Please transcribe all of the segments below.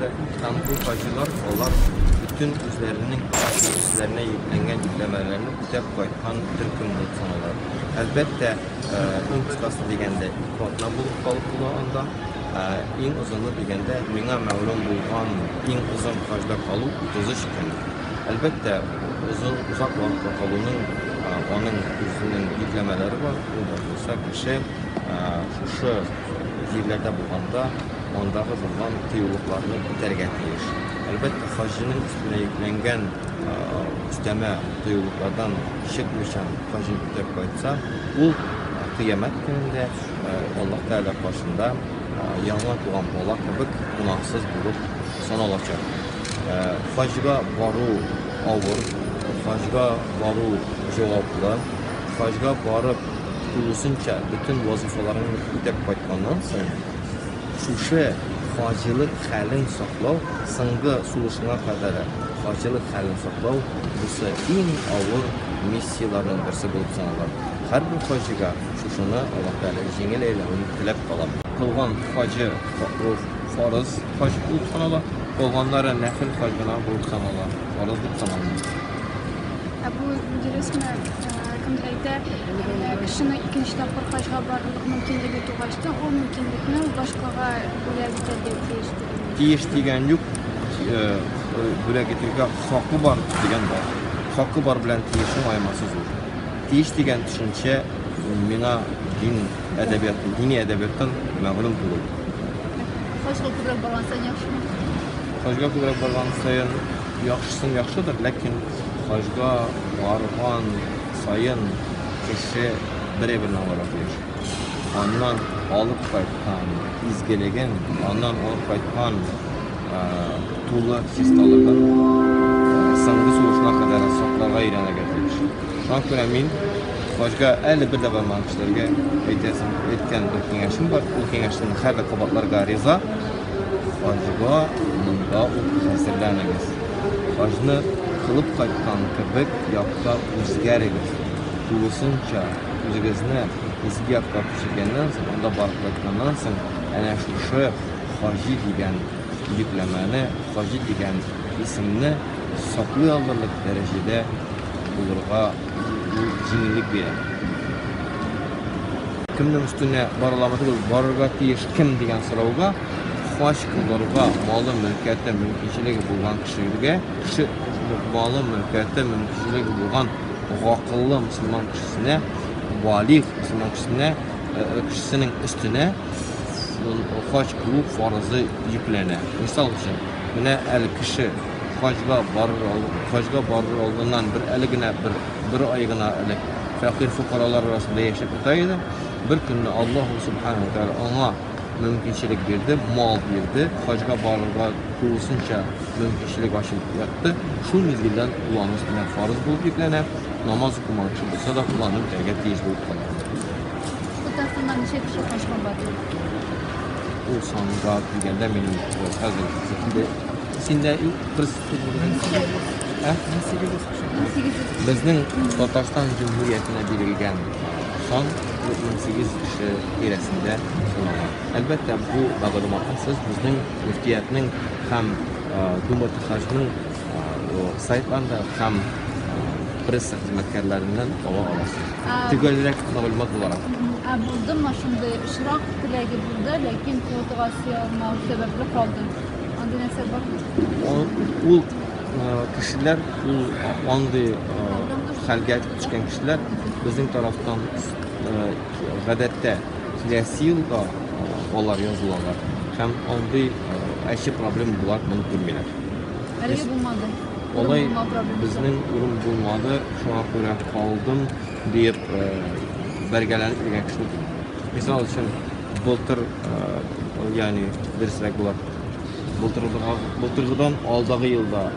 күрә һәм бу хаҗилар алар бөтен үзләренең өсләренә йөкләнгән йөкләмәләрне үтәп кайткан төркем булып санала. Әлбәттә, иң кыскасы дигәндә, 2 атна булып калып була анда. Иң озыны дигәндә, миңа мәгълүм булган иң озын хаҗда калу 33 көн. Әлбәттә, озын озак вакытка калуның аның үзенең йөкләмәләре бар. Ул да булса кеше шушы җирләрдә булганда андагы булган тыюлыкларны үтәргә тиеш. Әлбәттә, хаҗиның өстенә йөкләнгән өстәмә тыюлыклардан чыкмыйча хаҗын үтәп кайтса, ул кыямәт көнендә Аллаһ Тәгалә каршында яңа туган бала кебек гөнаһсыз булып саналачак. Хаҗга бару авыр, хаҗга бару җаваплы, хаҗга барып тулысынча бөтен вазифаларыңны үтәп кайтканнан соң, шушы хаҗилык хәлен саклау, соңгы сулышыңа кадәр хаҗилык хәлен саклау, бусы иң авыр миссияләрнең берсе булып санала. Һәрбер хаҗига шушыны Аллаһ Тәгалә җиңел әйләвен теләп калам. Кылган хаҗы ул фарыз хаҗ булып санала, калганнары нәфел хаҗ гына булып санала, фарыз дип саналмый. Ә бу дөресме? Кемдер әйтә, менә кешенең икенче тапкыр хаҗга барырлык мөмкинлеге тугач та, ул мөмкинлекне ул башкага бүләк итәргә тиеш дигән. Тиеш дигән юк, бүләк итәргә хакы бар дигән бар. Хакы бар белән тиешнең аермасы зур. Тиеш дигән төшенчә миңа дин әдәбият, дини әдәбияттан мәгълүм түгел. Хаҗга күбрәк барган саен яхшымы? Хаҗга күбрәк барган саен яхшысын яхшыдыр, ләкин хаҗга барган саен кеше бер әйберне аңларга тиеш. Аннан алып кайткан изгелеген, аннан алып кайткан тулы чисталыгын соңгы сулышына кадәр сакларга өйрәнергә тиеш. Шуңа күрә мин хаҗга әле бер дә бармаган кешеләргә әйтәсем, әйткән бер киңәшем бар. Ул киңәшне хәзер кабатларга риза. Хаҗга монда ук хәзерләнегез. Хаҗны кылып кайткан кебек якта үзгәрегез. Тулысынча үзегезне изге якка күчергәннән соң, анда барып кайтканнан соң, әнә шушы хаҗи дигән йөкләмәне, хаҗи дигән исемне саклый алырлык дәрәҗәдә булырга ул җиңеллек бирә. Кемнең өстенә барыламы түгел, барырга тиеш кем дигән сорауга хаҗ кылырга малы, мөлкәте, мөмкинчелеге булган кешегә, кеше малы, мөлкәте, мөмкинчелеге булган гакыллы мөселман кешесенә, балигъ мөселман кешесенә, кешесенең өстенә хаҗ кылу фарызы йөкләнә. Мисал өчен, менә әле кеше хаҗга барыр хаҗга барыр алдыннан бер әле генә бер бер ай гына элек фәкыйрь фукаралар арасында яшәп ята иде. Бер көнне Аллаһу субхану тәгалә аңа мөмкинчелек бирде, мал бирде, хаҗга барырга тулысынча мөмкинчелек ачылып ятты. Шул мизгелдән ул аның өстенә фарыз булып йөкләнә. Намаз укымаган кеше булса да, ул аны үтәргә тиеш булып кала. Татарстаннан ничә кеше хаҗга барды? Ул санга дигәндә минем хәзер инде синдә юк бер Ә? 1800 кеше. Безнең Татарстан Җөмһүриятенә бирелгән сан 1800 кеше тирәсендә санала. Әлбәттә, бу мәгълүматны сез безнең мөфтиятнең һәм Дума Хаҗның сайтларында һәм пресса хезмәткәрләреннән ала аласыз. Төгәлрәк мәгълүмат буларак. Ә булдымы шундый очрак, теләге булды, ләкин квотага сыя алмау сәбәпле калды? Андый нәрсә бармы? Ул кешеләр, ул андый хәлгә төшкән кешеләр безнең тарафтан гадәттә киләсе елга алар язылалар һәм андый әче проблема буларак моны күрмиләр. Әлегә булмады. Алай безнең урын булмады, шуңа күрә калдым диеп бәргәләнеп йөргән кеше түгел. Мисал өчен, былтыр, ягъни дөресрәк була, былтыргыдан алдагы елда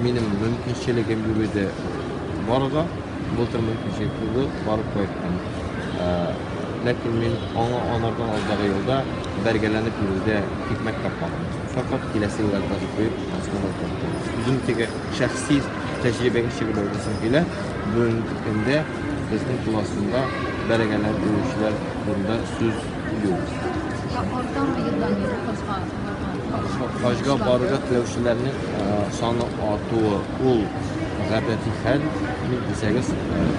минем мөмкинчелегем юк иде барырга, былтыр мөмкинчелек булды, барып кайттым. Ләкин мин аңа анардан алдагы елда бәргәләнеп йөрүдә хикмәт тапмадым. Фәкать киләсе елга язып куеп, анысын алып кайттым. Үзем теге шәхси тәҗрибәгә чыгып әйтәсем килә, бүгенге көндә безнең кул астында бәргәләнеп йөрүчеләр турында сүз юк. Артамы елдан ел хаҗга барган? Хаҗга барырга теләүчеләрнең саны артуы ул гадәти хәл. Ник дисәгез,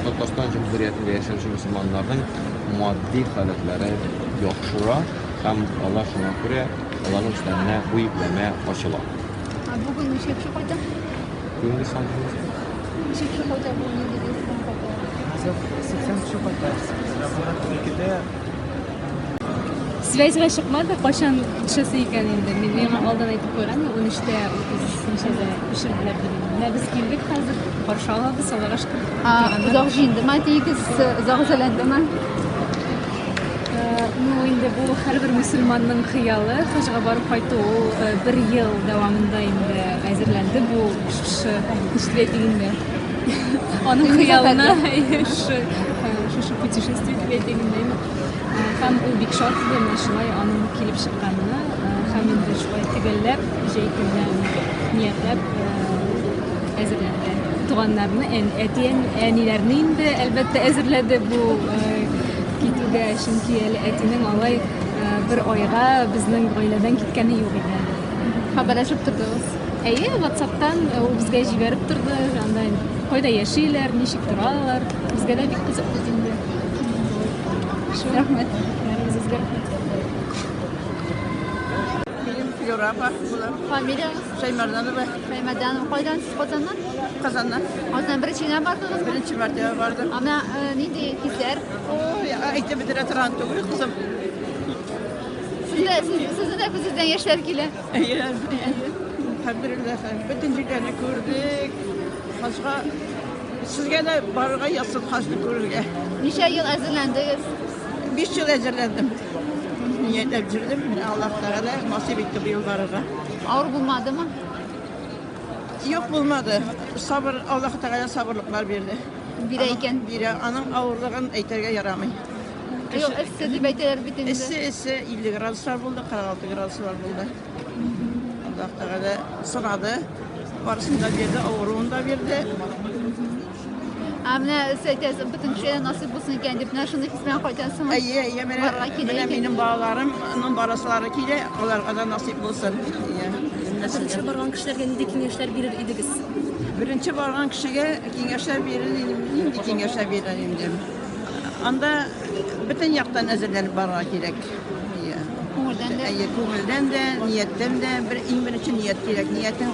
Татарстан Җөмһүриятендә яшәүче мөселманнарның матди халәтләре яхшыра һәм алар шуңа күрә аларның өсләренә бу йөкләмә ачыла. Ә бүген ничә кеше кайта? Бүгенге сан Ничә кеше кайта бүген нинди рейстан кайта? 80 кеше кайта. Сәгать 12-дә. Связьга чыкмады, кайчан төшәсе икән инде. Мин миңа алдан әйтеп куйган, 13-тә 30 ничәдә төшерделәр дип. Менә без килдек хәзер, каршы алабыз, Аллага шөкер. Озак җыендымы әтиегез, озак әзерләндеме? Ну, инде бу һәрбер мөселманның хыялы, хаҗга барып кайту, ул бер ел дәвамында инде әзерләнде бу шушы, ничек дип әйтик инде, аның хыялына шушы шушы путешествие дип әйтик инде. Һәм ул бик шат иде менә шулай аның килеп чыкканына, һәм инде шулай төгәлләп, җәй көненә ниятләп әзерләнде. Туганнарны, әти әниләрне инде әлбәттә әзерләде бу китүгә, чөнки әле әтинең алай бер айга безнең гаиләдән киткәне юк иде әле. Хәбәрләшеп тордыгыз? Әйе, WhatsApp-тан ул безгә җибәреп торды, анда кайда яшиләр, ничек торалар. Безгә дә бик кызык бит инде. Рәхмәт. Үзегезгә рәхмәт. Минем Флюра апа була. Фамилиягез? Шаймарданова. Шаймарданова. Кайдан сез Казаннан? Казаннан. Казаннан беренче генә бардыгызмы? Беренче мәртәбә бардым. Ә менә э, нинди хисләр? Ой, әйтеп бетерә торган түгел, кызым. Сездә, сез, сезнең дә күзегездән яшьләр килә. Әйе, әйе. Әлхәмдүлилләһ, бөтен җирләрне күрдек. Хаҗга сезгә дә барырга язсын хаҗны күрергә. Ничә ел әзерләндегез? 5 ел әзерләндем. Ниятләп йөрдем. Менә Аллаһ Тәгалә насыйп итте быел барырга. Авыр булмадымы? Юк булмады. Сабыр, Аллаһ Тәгалә сабырлыклар бирде. Бирә икән. Бирә. Аның авырлыгын әйтергә ярамый. Юк, эссе дип әйтәләр бит инде. Эссе, эссе 50 градуслар булды, 46 градуслар булды. Аллаһ Тәгалә сынады. Барысын да бирде, авыруын да бирде. Ә менә сез әйтәсез, бөтен кешегә дә насыйп булсын икән дип, менә шундый хис белән кайтасыңмы? Әйе, әйе, менә, Барырга килә менә икән. минем балаларымның барасылары килә, аларга да насыйп булсын. Әйе. Беренче барган кешеләргә нинди киңәшләр бирер идегез? Беренче барган кешегә киңәшләр бирер идем. Нинди киңәшләр бирер идем? Анда бөтен яктан әзерләнеп барырга кирәк. Әйе. Күңелдән дә. Әйе, күңелдән дә, нияттән дә. Бер иң беренче ният кирәк. Ниятең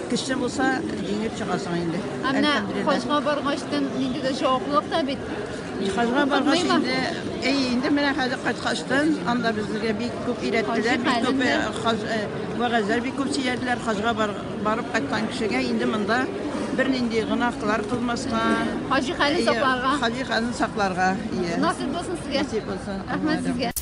көчле булса, җиңел чыгасың инде. Ә менә хаҗга баргачтын ниндидер җаваплылык та бит. Хаҗга баргач инде, әй, инде менә хәзер кайткачтын, анда безгә бик күп өйрәттеләр, бик күп хаҗ вәгазьләр бик күп сөйләделәр. Хаҗга барып кайткан кешегә инде монда бернинди гөнаһлар кылмаска, Хаҗи хәлен сакларга. Хаҗи хәлен сакларга, ие. Насыйп булсын сезгә. Насыйп булсын. Рәхмәт сезгә.